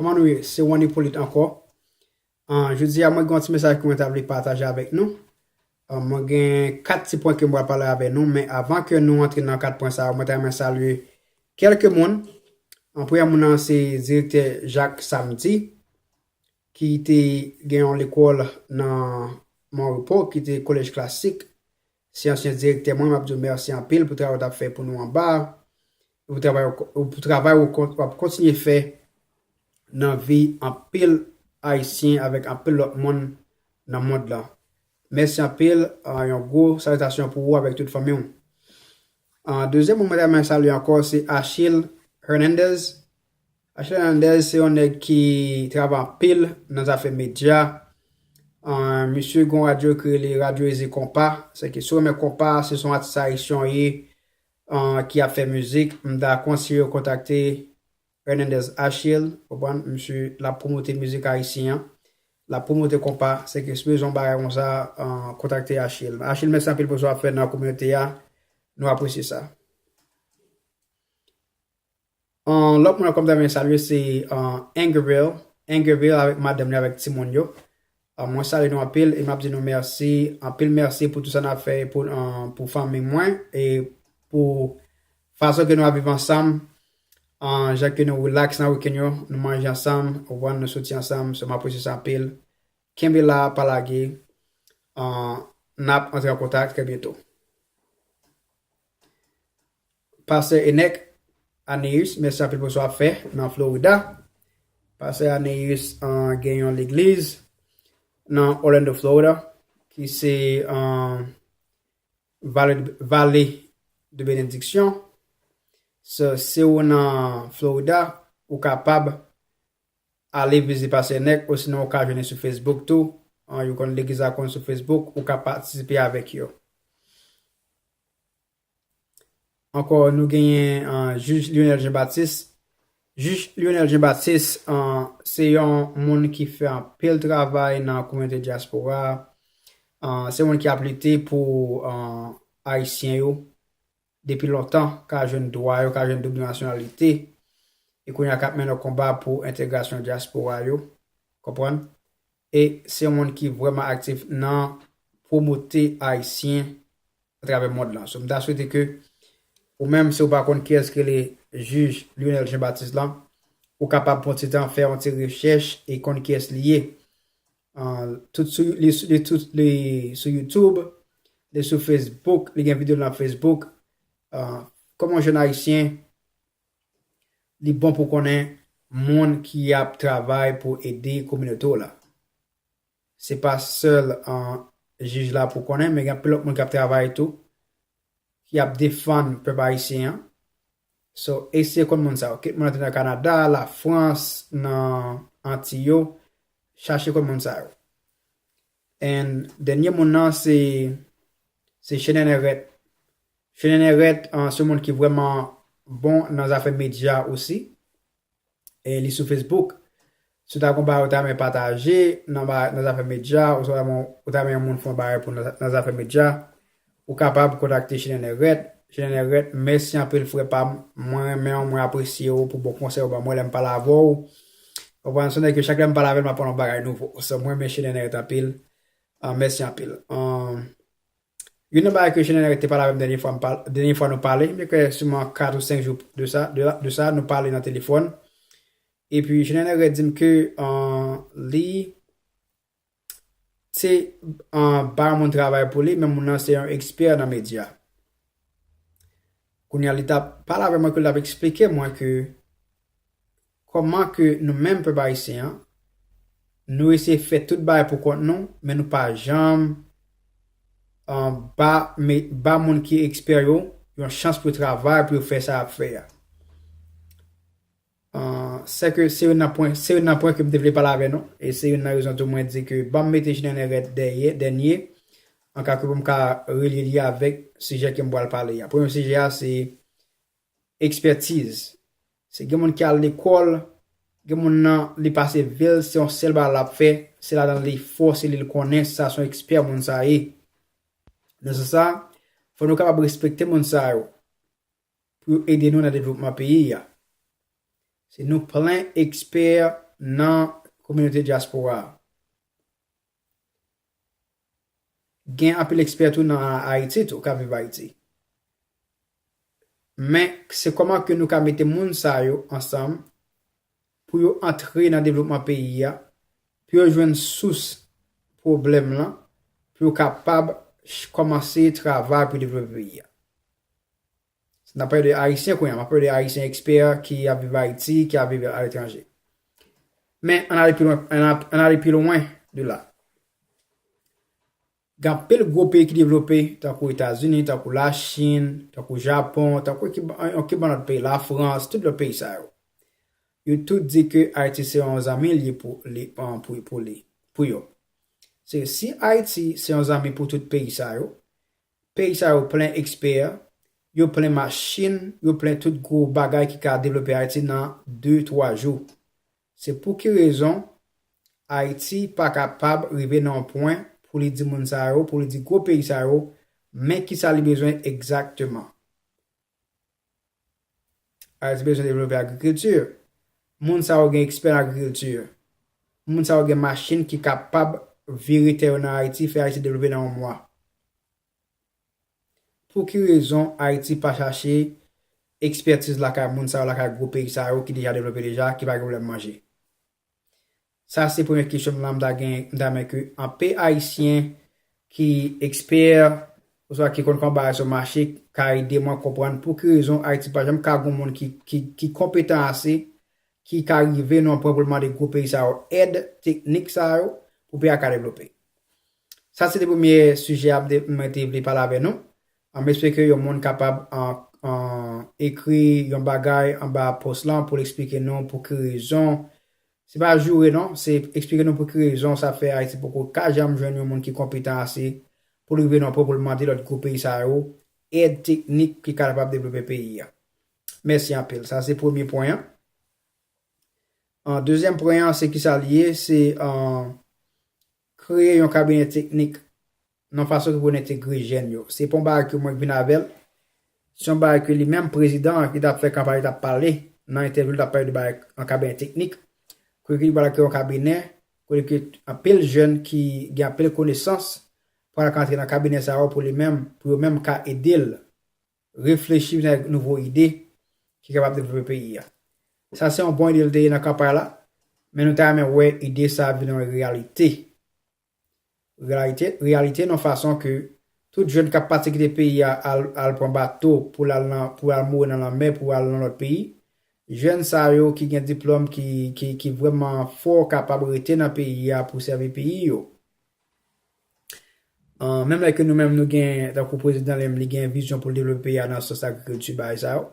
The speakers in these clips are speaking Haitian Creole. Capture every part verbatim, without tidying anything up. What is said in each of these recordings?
Kòman nou ye? Se Juan Hyppolite ankò. An, jodi a, mwen gen yon ti mesaj ke mwen ta vle pataje avèk nou. An, mwen gen kat ti pwen ke mwen pral pale avèk nou, men avan ke nou antre nan kat pwen sa yo, mwen ta renmen salye kèlke moun. An, premye moun nan se direktè Jacques Samedi, ki te gen yon lekòl nan Mòn Repo, ki te kolèj klasik. Se ansyen direktè mwen, m ap di w mèsi anpil pou travay w t ap fè pou nou anba a. Pou travay, pou travay w kon- w ap kontinye fè nan vi anpil Ayisyen avèk anpil lòt moun nan mond lan. Mèsi anpil, ah, yon gwo salitasyon pou ou avèk tout fanmi w. Ah, dezyèm moun mwen ta renmen salye ankò, se Achille Hernandez. Achille Hernandez se yon nèg ki travay anpil nan zafè medya. Ah, misye gen yon radyo ki rele Radyo Eze Konpa. Se ke si w renmen konpa, se yon atis ayisyen w ye, ah, ki ap fè mizik, m ta konseye w kontakte Hernandez Achille, ou konprann, misye l ap pwomote mizik ayisyen an, l ap pwomote konpa, se ke si w bezwen yon bagay konsa, ah, kontakte Achille. Achille, mèsi anpil pou sa w ap fè nan kominote a, nou apresye sa. An, lòt moun ankò m ta renmen salye se, an, Angerville. Angerville avèk madanm li, avèk timoun yo. An, mwen salye nou anpil e m ap di nou mèsi, anpil mèsi pou tout sa n ap fè pou, an, pou fanmi mwen e pou fason ke nou ap viv ansanm. An, jan ke nou relax nan wikenn yo, nou manje ansanm, ou konprann, nou soti ansanm, so m apresye sa anpil. Kenbe la, pa lage. An, n ap antre an kontak trè byento. Pastè Enèk Aneus, mèsi anpil pou sa w ap fè nan Florida. Pastè Aneus, an, gen yon legliz nan Orlando, Florida, ki se, an, Valley, Valley de Benediction. So, si w nan Florida, ou kapab ale vizite Pastè Enèk, osinon ou ka jwenn li sou Facebook tou. An, yo konn legliz la konn sou Facebook, ou ka patisipe avèk yo. Ankò, nou genyen, an, Jij Lionel Jean Baptiste. Jij Lionel Jean Baptiste, an, se yon moun ki fè anpil travay nan kominote dyaspora a. An, se yon moun ki ap lite pou, an, Ayisyen yo depi lontan, ka jwenn dwa yo, ka jwenn doub nasyonalite. E kounye a k ap mennen yon konba pou entegrasyon dyaspora yo. Konprann? E se yon moun ki vrèman aktif nan pwomote Ayisyen atravè mond lan. So, m ta swete ke ou menm, si w pa konn kiyès ki rele Jij Lionel Jean Baptiste lan, ou kapab pran ti tan, fè yon ti rechèch e konn kiyès li ye. Ah, tout sou, li, li, tout, li sou YouTube, li sou Facebook, li gen videyo nan Facebook. Ah, kòm yon jèn ayisyen, li bon pou konnen moun ki ap travay pou ede kominote w la. Se pa sèl, ah, jij la pou konnen, men gen anpil lòt moun k ap travay tou, ki ap defann pèp ayisyen an. So, eseye konn moun sa yo. Kit moun nan te nan Kanada, Lafrans, nan Antiy yo, chache konn moun sa yo. And dènye moun nan, se, se Shannon Herette. Shannon Herette, ah, se yon moun ki vrèman bon nan zafè medya osi. E li sou Facebook. Si w ta gon bagay ou ta renmen pataje nan ba-, nan zafè medya, oswa ou ta renmen yon moun fè yon bagay pou nan, nan zafè medya, ou kapab kontakte Shannon Herette. Shannon Herette, mèsi anpil frè pa m. Mwen renmen w, mwen apresye w pou bon konsèy ou ban mwen lè m pale avè w. Ou konprann, se nèg ke chak lè m pale avè l, m aprann yon bagay nouvo. So, mwen renmen Shannon Herette anpil. Ah, mèsi anpil. Ah, youn nan bagay ke Shannon Herette te pale avè m dènye fwa m pal-, dènye fwa nou pale, m te kwè siman kat ou senk jou de sa, de la, de sa, nou pale nan telefòn. Epi Shannon Herette di m ke, ah, li te, ah, ba moun travay pou li, men moun nan se yon ekspè nan medya. Kounye a, li t ap pale avè mwen, ke l t ap eksplike mwen ke kòman ke nou menm pèp ayisyen an, nou eseye fè tout bagay pou kont nou, men nou pa janm, ah, ba, men, ba moun ki ekspè yo yon chans pou yo travay, pou yo fè sa y ap fè a. Ah, se ke se youn nan pwen, se youn nan pwen ke m te vle pale avè nou, e se youn nan rezon tou mwen di ke ban m mete Shannon Herette dèyè, dènye, an ka ke pou m ka relye li avèk sijè ke m pral pale a. Premye sijè a se ekspertiz. Se gen moun ki al lekòl, gen moun nan li pase vi l, se yon sèl bagay l ap fè, se ladan l li fò, se li l konnen, sa se yon ekspè moun sa ye. Nan sans sa, fò nou kapab respekte moun sa yo pou yo ede nou nan devlopman peyi a. Se nou plen ekspè nan kominote dyaspora a. Gen anpil ekspè tou nan Ayiti tou, k ap viv Ayiti. Men, se kòman ke nou ka mete moun sa yo ansanm pou yo antre nan devlopman peyi a, pou yo jwenn sous pwoblèm lan, pou yo kapab ch- kòmanse travay pou devlope peyi a. N ap pale de Ayisyen kounye a, m ap pale de Ayisyen ekspè ki ap viv Ayiti, ki ap viv aletranje. Men, ann ale pi lwen, ann ap- ann ale pi lwen de la. Gen anpil gwo peyi ki devlope, tankou Etazini, tankou Lachin, tankou Japon, tankou ki, anpil lòt peyi, Lafrans, tout lòt peyi sa yo. Yo tout di ke Ayiti se yon zanmi li pou li, pou, pou li, pou yo. Se si Ayiti se yon zanmi pou tout peyi sa yo, peyi sa yo plen ekspè, yo plen machin, yo plen tout gwo bagay ki ka devlope Ayiti nan de, twa jou. Se pou ki rezon Ayiti pa kapab rive nan yon pwen pou li di moun sa yo, pou li di gwo peyi sa yo, men kisa li bezwen egzakteman. Ayiti bezwen devlope agrikilti. Moun sa yo gen ekspè nan agrikilti. Moun sa yo gen machin ki kapab vire tè yo nan Ayiti, fè Ayiti devlope nan yon mwa. Pou ki rezon Ayiti pa chache ekspètiz lakay moun sa yo, lakay gwo peyi sa yo ki deja devlope deja, ki pa gen pwoblèm manje? Sa se premye kesyon m lan m ta gen, m ta renmen ke anpil Ayisyen ki ekspè, oswa ki konn kòman bagay sa yo mache, ka ede mwen konprann pou ki rezon Ayiti pa janm ka gen moun ki, ki, ki konpetan ase, ki ka rive nan yon pwen pou l mande gwo peyi sa yo èd teknik sa yo pou peyi a ka devlope. Sa se te premye sijè a m te- mwen te vle pale avè nou. An, m espere ke yon moun kapab an, an, ekri yon bagay anba pòs lan pou l eksplike nou pou ki rezon. Se pa joure non, se eksplike nou pou ki rezon sa fè Ayiti poko ka janm jwenn yon moun ki konpetan ase pou l rive nan pwen pou l mande lòt gwo peyi sa yo èd teknik ki kapab devlope peyi a. Mèsi anpil. Sa se premye pwen an. An, dezyèm pwen an, se kisa l ye? Se, an, kreye yon kabinè teknik nan fason ke pou n entegre jèn yo. Se pa yon bagay ke mwen k vin avè l. Se yon bagay ke li menm prezidan an ki t ap fè kanpay, li t ap pale nan entèvyou, li t ap pale de bagay an kabinè teknik. Kote ke li pral kreye yon kabinè, kote ke anpil jèn ki gen anpil konesans pral ka antre nan kabinè sa yo pou li menm, pou yo menm ka ede l reflechi vin avèk nouvo ide ki kapab devlope peyi a. Sa se yon bon ide l te ye nan kanpay la, men nou ta renmen wè ide sa a vin yon reyalite. Reyalite, reyalite nan fason ke tout jèn k ap pati kite peyi a al, al pran bato pou l al nan, pou al mouri nan lanmè, pou al nan lòt peyi. Jèn sa yo ki gen diplòm, ki, ki, ki vrèman fò, kapab rete nan peyi a pou sèvi peyi yo. An, menm lè ke nou menm nou gen, tankou prezidan li menm, li gen vizyon pou l devlope peyi a nan sans agrikilti, bagay sa yo.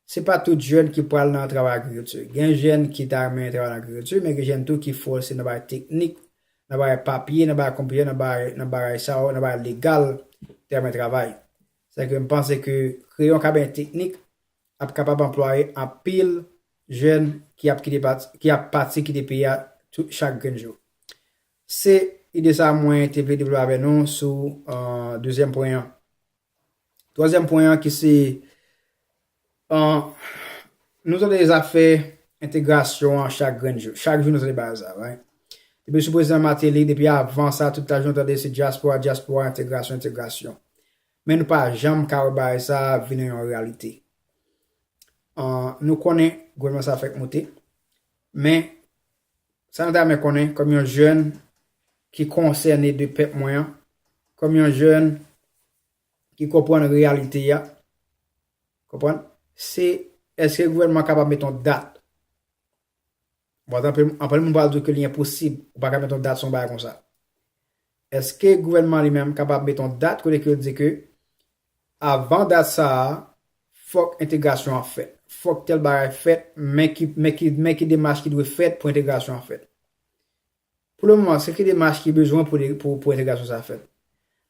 Se pa tout jèn ki pral nan travay agrikilti. Gen jèn ki ta renmen travay nan agrikilti, men gen jèn tou ki fòse nan bagay teknik, nan bagay papye, nan bagay konpitè, nan bagay, nan bagay sa yo, nan bagay legal, ta renmen travay. Sèke m panse ke kreye yon kabinè teknik ap kapab anplwaye anpil jèn ki ap kite pati, ki ap pati kite peyi a tout, chak grenn jou. Se ide sa a mwen te vle devlope avè nou sou, an, dezyèm pwen an. Twazyèm pwen an ki se, an, nou tande zafè entegrasyon an chak grenn jou. Chak jou nou tande bagay sa, right? Depi sou prezidan Martelly, depi avan sa, tout lajounen nou tande se dyaspora, dyaspora, entegrasyon, entegrasyon. Men nou pa janm ka wè bagay sa vin yon reyalite. An, nou konnen gouvènman sa fèk moute, men sa nou ta renmen konnen kòm yon jèn ki konsène de pèp mwen an, kòm yon jèn ki konprann reyalite a, konprann, se èske gouvènman kapab met yon dat? Bon, anpil, anpil moun pral di w ke li enposib, ou pa ka met yon dat sou yon bagay konsa. Èske gouvènman li menm kapab met yon dat kote ke l di ke avan dat sa a, fòk entegrasyon an fèt, fòk tèl bagay fèt, men ki, men ki, men ki demach ki dwe fèt pou entegrasyon an fèt? Pou le moman, se ki demach ki bezwen pou, pou, pou entegrasyon sa a fèt?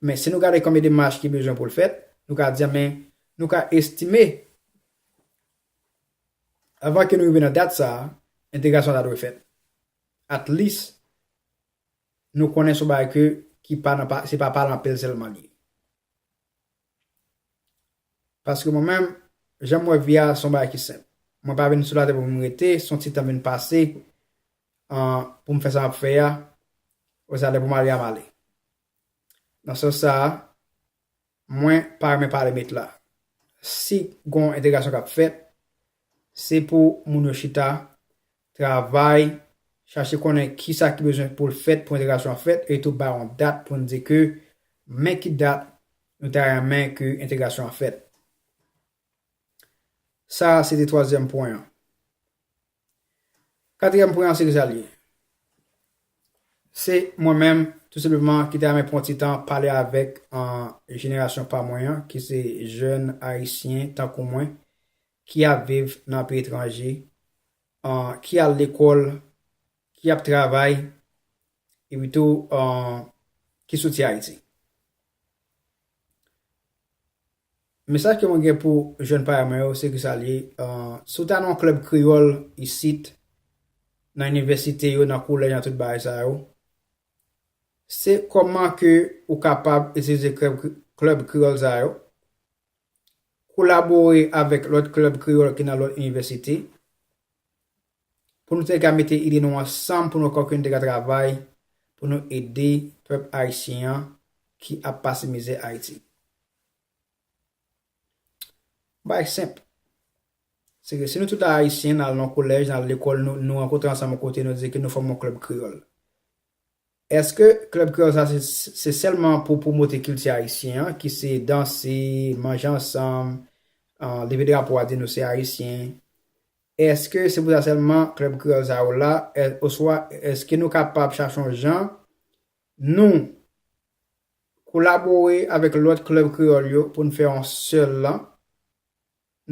Men si nou gade konbyen demach ki bezwen pou l fèt, nou ka di, men nou ka estime, avan ke nou rive nan dat sa a, entegrasyon ta dwe fèt. At least, nou konnen se yon bagay ke, ki pa nan, pa, se pa pale anpil sèlman li ye. Paske mwen menm, jan m wè vi a, se yon bagay ki senp. Mwen pa vin sou latè pou m rete, se yon ti tan m vin pase. an, pou m fè sa m ap fè a, apre sa lè pou m ale a m ale. Nan sans sa a, mwen pa renmen pale met la. Si gon entegrasyon k ap fèt, se pou moun yo chita, travay, chache konnen kisa ki bezwen pou l fèt pou entegrasyon an fèt, e tou bay yon dat pou n di ke men ki dat nou ta renmen ke entegrasyon an fèt. Sa a se te twazyèm pwen an. Katriyèm pwen an se kisa l ye? Se mwen menm, tou senpleman, ki ta renmen pran ti tan pale avèk, an, jenerasyon pa mwen an, ki se jèn ayisyen tankou mwen, ki ap viv nan peyi etranje, an, ki al lekòl, ki ap travay, epi tou, an, ki soti Ayiti. Mesaj ke mwen gen pou jèn parèy mwen yo, se kisa l ye? An, si w ta nan yon klèb kreyòl isit, nan inivèsite yo, nan kolèj, nan tout bagay sa yo, se kòman ke ou kapab itilize klèb, klèb kreyòl sa yo, kolabore avèk lòt klèb kreyòl ki nan lòt inivèsite, pou nou te ka mete ide nou ansanm, pou nou kwè ke nou te ka travay, pou nou ede pèp ayisyen an ki ap pase mizè Ayiti. Bagay senp. Se ke si nou tout ayisyen, n al nan kolèj, n al lekòl, nou, nou rankontre ansanm yon kote, nou di ke nou fòme yon klèb kreyòl. Èske klèb kreyòl sa se, se sèlman pou pwomote kilti ayisyen an, ki se danse, manje ansanm, an, leve drapo a, di nou se ayisyen? Èske se pou sa sèlman klèb kreyòl sa yo la? È-, oswa èske nou kapab chache yon jan nou kolabore avèk lòt klèb kreyòl yo pou n fè yon sèl lan?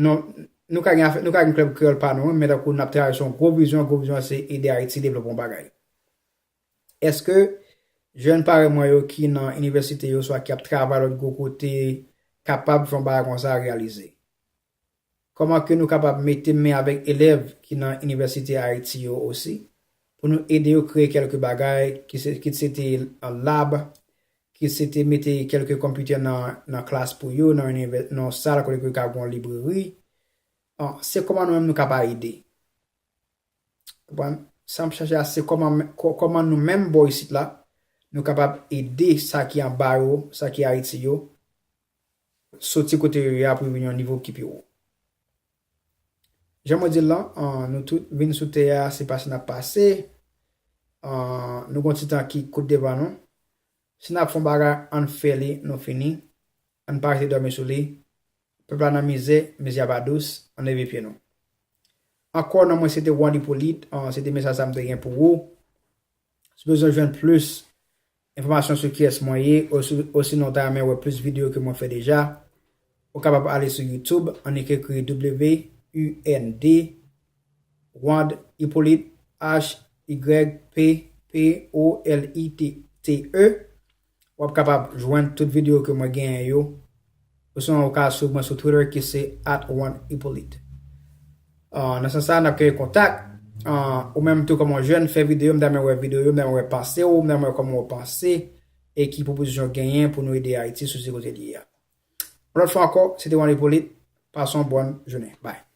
Non, nou ka gen afè, nou ka gen klèb kreyòl pa nou, men tankou n ap travay sou yon gwo vizyon, gwo vizyon an se ede Ayiti devlope yon bagay. Èske jèn parèy mwen yo ki nan inivèsite yo, swa ki ap travay lòt gwo kote, kapab fè yon bagay konsa reyalize? Kòman ke nou kapab mete men avèk elèv ki nan inivèsite Ayiti yo osi, pou nou ede yo kreye kèlke bagay, ki se, kit se te lab, kit se te mete kèlke konpitè nan, nan klas pou yo, nan inivè-, nan yon sal kote ke yo ka gen yon libreri. An, se kòman nou menm nou kapab ede. Konprann? Sa m chache a, se kòman, kò-, kòman nou menm bò isit la, nou kapab ede sa ki anba yo, sa ki Ayiti yo, soti kote yo ye a pou yo vin yon nivo ki pi wo. Jan mwen di l lan, an, nou tout vin sou tè a, se pase n ap pase. An, nou gon ti tan ki kout devan nou. Si n ap fè yon bagay, ann fè li, nou fini. Ann pa rete dòmi sou li. Pèp la nan mizè, mizè a pa dous, ann leve pye nou. Ankò, non mwen se te Juan Hyppolite, an, se te mesaj sa m te gen pou ou. Si w bezwen jwenn plis enfòmasyon sou kiyès mwen ye, osi, osinon w ta renmen wè plis videyo ke mwen fè deja, ou kapab ale sou YouTube, annik ekri W U N D, Wand Hyppolite, H Y P P O L I T E. W ap kapab jwenn tout videyo ke mwen genyen yo. Osinon, ou ka swiv mwen sou Twitter ki se at Wand Hyppolite. Ah, nan sans sa, n ap kenbe kontak. Ah, ou menm tou kòm yon jèn, fè videyo, m ta renmen wè videyo, m ta renmen wè panse w, m ta renmen wè kòman w panse, e ki pwopozisyon w genyen pou nou ede Ayiti soti kote li ye a. Yon lòt fwa ankò, se te Wand Hyppolite. Pase yon bòn jounen. Bye.